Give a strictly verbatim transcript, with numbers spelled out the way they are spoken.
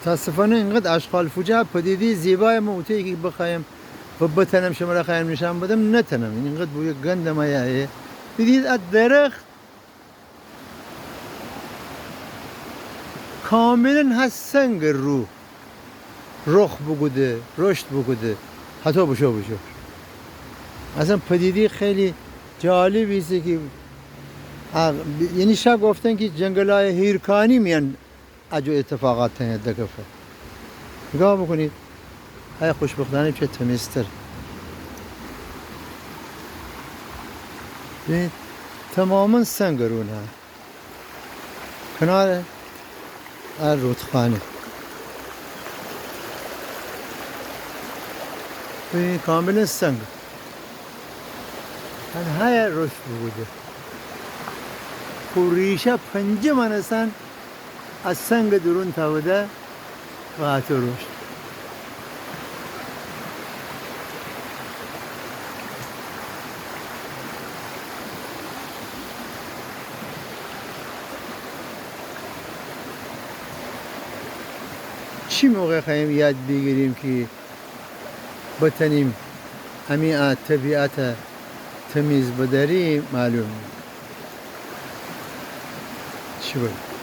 متأسفانه اینقدر آشغال فوجه پدیدهٔ زیبای مو اوته کی بخوایم و بتانم شمره خوایم نشان بدم، نتانم. اینقدر بوی گند مایه. بیدید ا درخت کاملاً هه سنگ رو رخ بوکوده، رشد بوکوده، هتو بوشو بوشو. اصلاً پدیدهٔ خیلی جالبی ایسه کی، ا، یعنی شب گفتن کی جنگلای هیرکانی میان اجور اتفاقات تنه دکفه. نگاه بکنید، ای خوشبختانه چه تمیزتر. ببینید، تماماً سنگ رونه. کنار ا رودخانه. ببینید، کاملاً سنگ. تنها رشد بوده. خو ریشه پنجه مانستن از سنگ درون تاوده و هتو رشد. چی موقع خوایم یاد بیگیریم کی بتانیم امی ا طبیعت تمیز بداریم، معلوم نی. چی بگیم؟